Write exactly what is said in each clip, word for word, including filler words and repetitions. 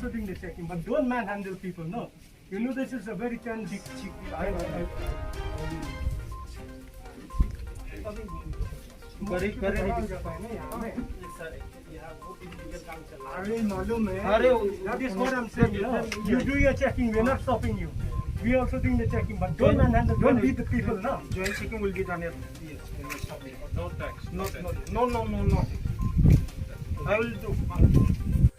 Doing the checking, but don't manhandle people, no. You know this is a very ten big chief. I, I, I, Kari, kari. अरे मालूम है। अरे, that is what I'm saying, no? You do your checking, we're not stopping you. We are also doing the checking, but don't manhandle, don't beat the people, no? Joint checking will be done here. Yes, yes, yes. No tax. No, no, no, no, no, no. I will do.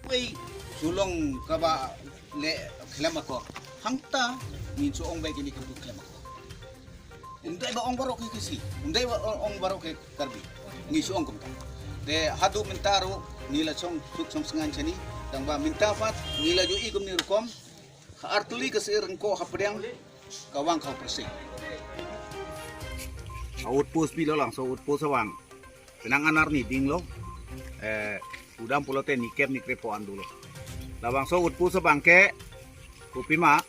Wei, sulong kaba le klem ako. Hangta, ninso ong bai kini kepu klem ako. Undai ba ong barok ke Khasi, undai ba ong, ong barok ke Karbi. Ninso ong kumta. Te hadu minta ro, nila chong suk chong sengan chani, tangba minta pat, nila jo i kum ni rukom, ha artuli ke se rengko ha pediang, kawang kau persing. Outpost bilo langso outpost abang. Penang anar ni dinglo, eh, udam pulote nikep nikre po andulo. Labangso outpost abang ke, kopima,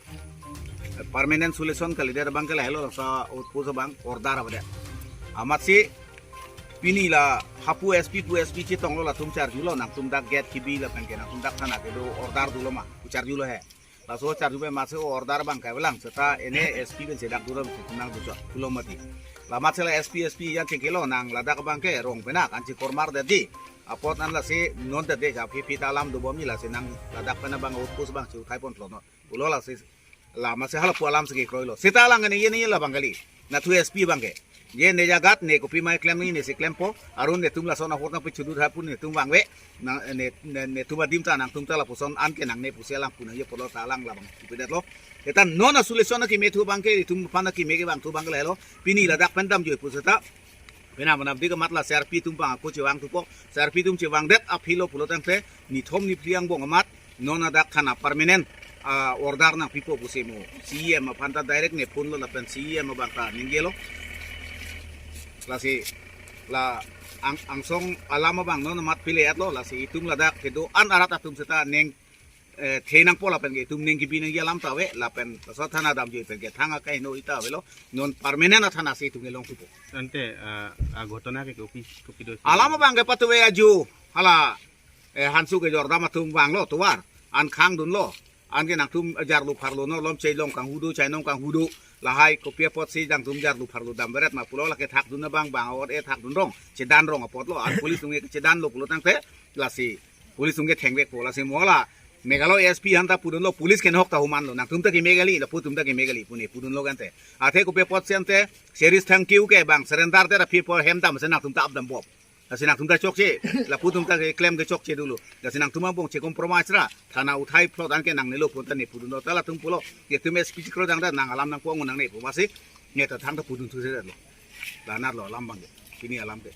eh, permanent solution kalidet abang ke lahelo sa outpost abang order abang de. Amatsi pini la hapu S P pu S P chetonglo latum charjulo nangtum dak gate kibi lapen ke nangtum dak thana kedo order dulo ma, charjulo he. Laso charju pen amatsi order abang kaibelang seta ene S P pen sedak duram si nang duchot pulo mati. Lamatsi la S P S P yan chingkilo nang ladak abang ke rong penak anchi kormar dadi. Apot an lasi non dadi ja phi phi ta alam dubom ni lasi nang ladak pen abang outpost abang si uthai pon tlo no. Pulo lasi lamatsi hala pu alam si kroilo. Seta lang ne ye ne labang kali. Na thu S P abang ke. Ye ne jagat ne kopima klem ni ne si klempo. Arun netum lason ahut nangpichudu tha pu netum vangve. Nang ne, ne, netum adim ta nangtum ta lapuson an ke nangne pusi alang pu nang ye pulo ta alang labang kupedetlo. Eta non a solution na kime thu abang ke itum pan na kime ke abang thu abang ke lahelo. Pini ladak pen damjoi pu seta. Pena mana dik amat la C R P atum abang ako chevang thupo. C R P atum chevangdet aphi lo pulo tangte nithom niphli angbong amat non adak thana permanent, ah, order nangpipo pusi mo C E M aphan ta direct ne phone lo lapen C E M abang ta ningjelo. Lasi la ang, angsong alam abang non amat pile atlo lasi itum ladak kedo-an arat atum seta neng, eh, the nangpo lapen ke itum neng kibi nangji alam ta ave lapen laso thana damjoi pen ke thang akai no ita avelo non permanent athana si itum ke long thupo. Ante, ah, a ghotona ke kopi, kopi do? Alam abang ke patuve aju hala, eh, hansu kejor dam atum vanglo tovar. An khang dunlo. An ke nangtum jarlo pharlo no lom chelong kanghu do chainong kanghu do. Lahai kopi apotsi nangtum jarlo pharlo dam beret ma pulo lake thak dun abang bang or e thak dun rong. Chedan rong apotlo. An police atum ke chedanlo pulo tangte lasi police atum ke thengvekpo lasi mo la Meghalaya S P aphan ta pudunlo police ke nok ta humanlo nangtum ta keme kali lapu atum ta keme kali pu ne pudunlo kante. Athe kopi apotsi ante Series Thangkeo ke bang surrender te aphi apor hem dam si nangtum ta ap dambom. Lasi nangtum ta chokche, lapu atum ta ke klem ke chokche dulu. Lasi nangtum angbong che compromise ra, thana uthai phlot an ke nangnelo pon ta ne pudunlo ta latum pulo. Netum S P chikro dang ta nang alam nangpo angun nangne pu masi. Ne ta thang ta pudun thu se lo. La nar lo alam abang ke. Pini alam ke.